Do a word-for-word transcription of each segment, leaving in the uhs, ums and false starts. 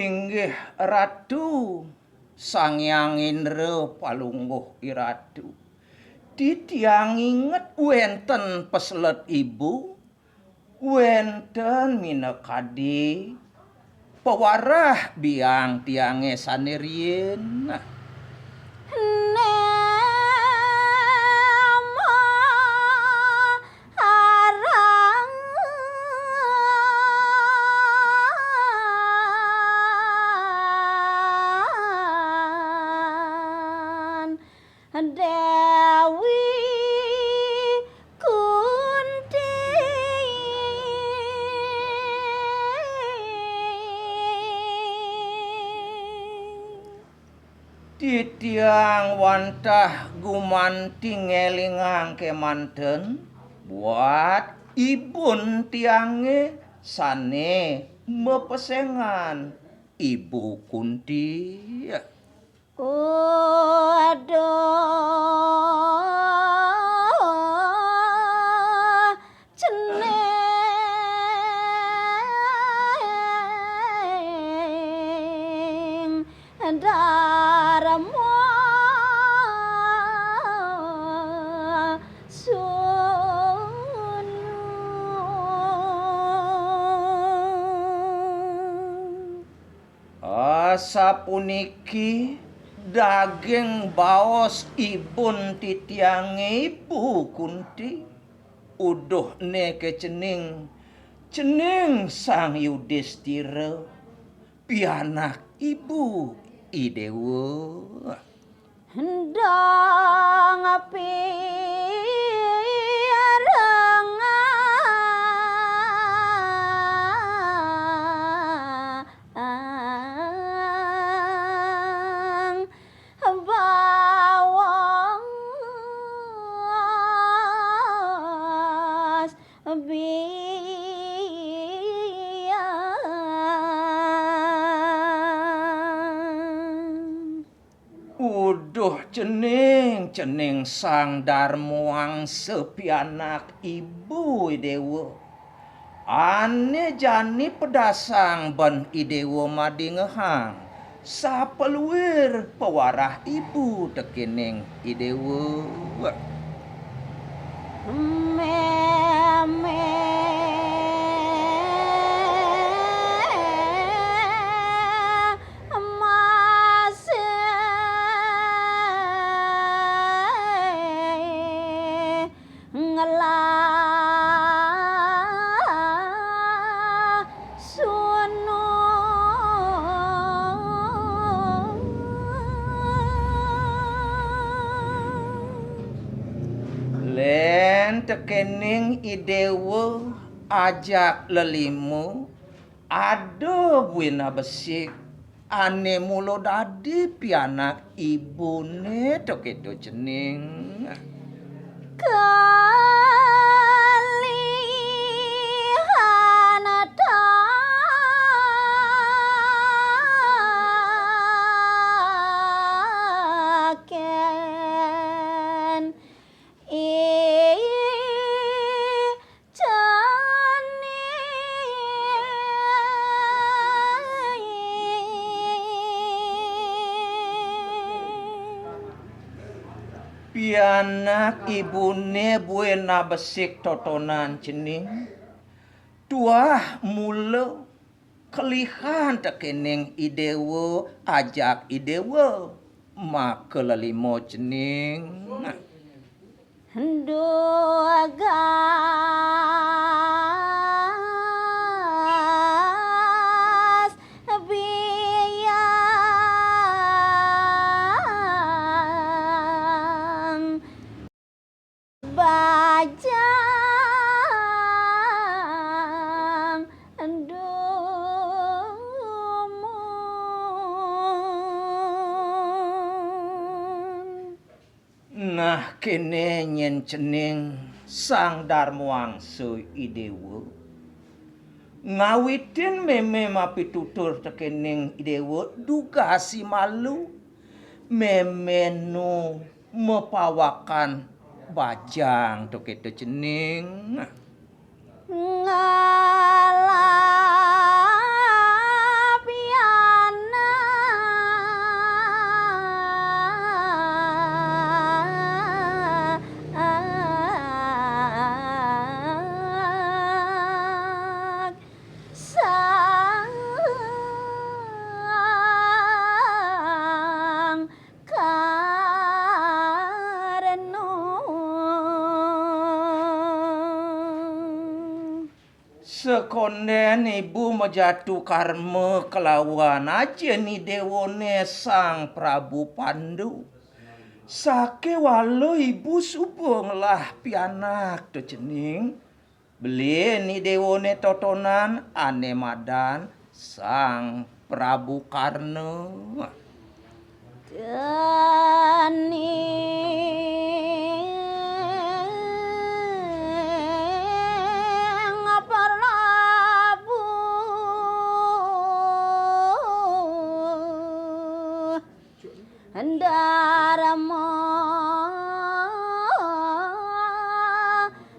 Inggih Ratu, Sang Hyang Indra Palungguh Iratu. Titiang inget wenten peselet ibu, wenten minakadi pewarah biang tiange sane riin. Dewi Kunti. Titiang wantah gumanti ngelingang kemanten buat ibun tiange sane mapesengan, Ibu Kunti. Aduh, cening Darma Sunu. Asapuniki daging baos ibun titiange, Ibu Kunti. Uduhne ke cening, cening Sang Yudistira, pianak ibu I Dewa. Ndang pireng baos biang. Uduh cening, cening Sang Darmawangsa pianak ibu I Dewa. Ane jani pedasang ben I Dewa madingehang sapaluir pawarah ibu tekening I Dewa. Meme masih ngelah sono. Len tekening I Dewa ajak lelima, ada buin abesik ane mula dadi pianak ibune, to keto cening. Kalihan taken I cening. Pianak ibune buin abesik totonan cening. Tuah mula kelihan tekening I Dewa ajak I Dewa makalelima cening. Dugas biang bajang dumun. Nah, kene nyen cening Sang Darmawangsa I Dewa. Ngawitin meme mapitutur tekening I Dewa, dugasi malu, meme nu mapawakan bajang, to keto cening. Ngalap ya Sekondén ibu majatu karma kalawan ajin i déwané Sang Prabu Pandu. Sakéwala ibu suba ngelah pianak to cening. Beli i déwané totonan ané madan Sang Prabu Karna. Dening Prabu Darma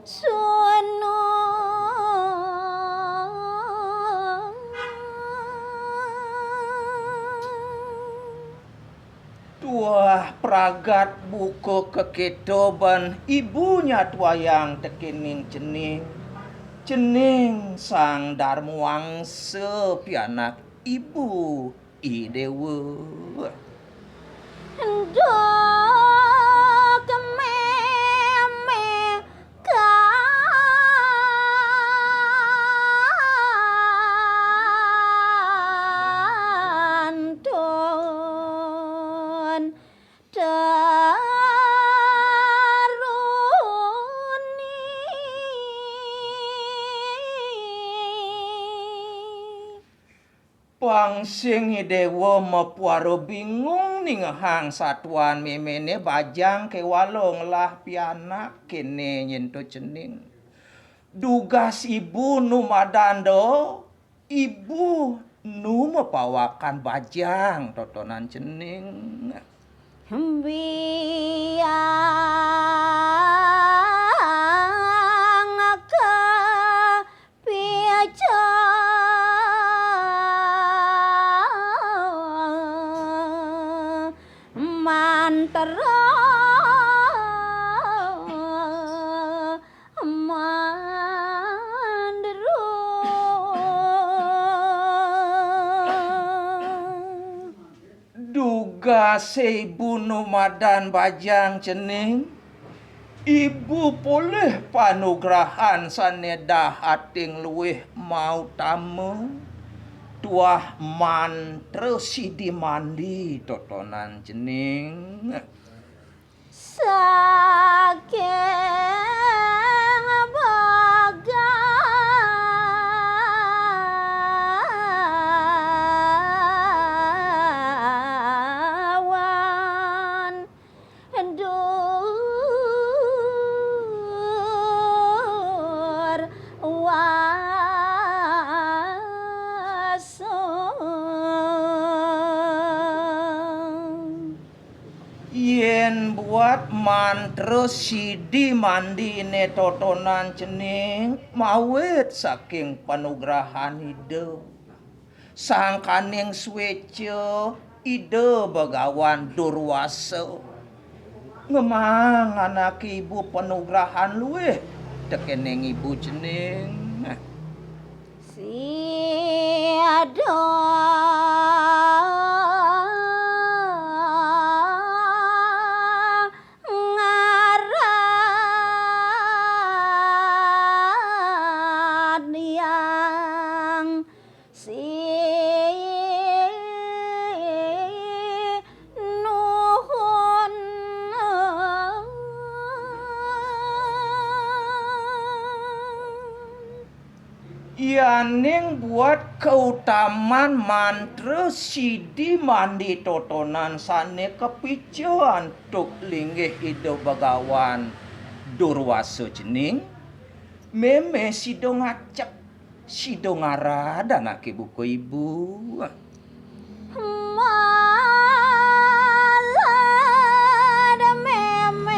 Sunu. Tuah pragat buka kakéto ban ibu nyatuayang tekéning cening. Cening Sang Darmawangsa pianak ibu i déwa. Duk mémé kantun teruni. Pang sing i déwa mapuara bingung ningehang satuan méméné bajang kéwala ngelah pianak, kéné nyén to cening. Dugas ibu nu madan da, ibu nu mapawakan bajang totonan cening. Biang kapica mantra mandra. Dugasé ibu nu madan bajang cening, ibu polih panugrahan sané dahating luih mautama, tuah mantra sidi mandi totonan cening. Saking Bagawan Durwasa. Yén buat mantra sidi mandiné totonan cening, mawit saking panugrahan Ida. Sangkaning suéca Ida Bagawan Durwasa. Ngemang anaké ibu panugrahan luih tekéning ibu cening. Sida ngaran yang sinuhun. Yaning buat kautaman mantra sidi mandi totonan sané kapica antuk linggih Ida Bagawan Durwasa cening, mémé sida ngacep, sida ngarad anaké buka ibu. Malad mémé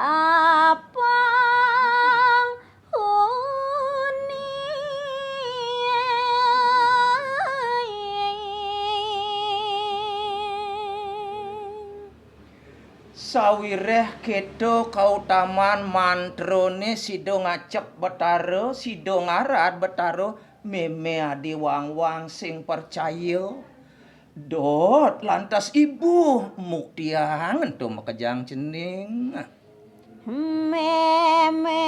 apang huni. Sawiréh kéto kautaman mantrané sida ngacep Betara, sida ngarad Betara, mémé adi wangwang sing percaya. Dot lantas ibu muktiang ento makejang cening. Mémé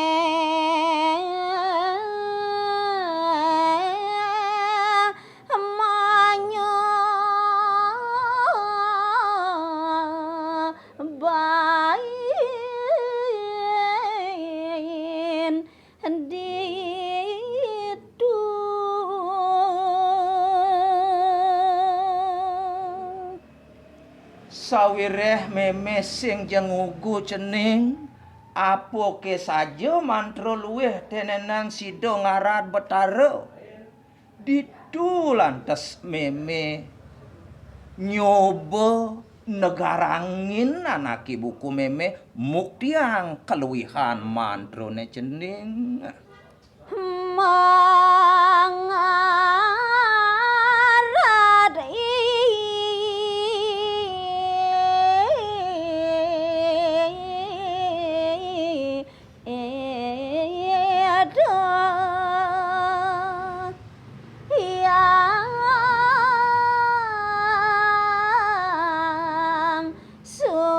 manyobain ditu. Sawiréh mémé sing ja ngugu cening, apaké saja mantra luih tenenan sida ngarad Betara. Ditu lantas mémé nyoba negarangin anaké buka mémé muktiang kaluihan mantrané cening. Mangarad i- Ida Hyang Surya.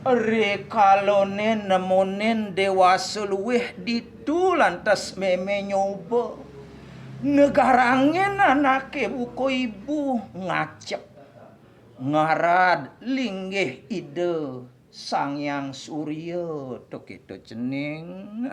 Rikalané nemonin déwasa luih ditu lantas mémé nyoba. Negarangin anaké buka ibu ngacep. Ngarad linggih Ida Sang Hyang Surya to kéto cening.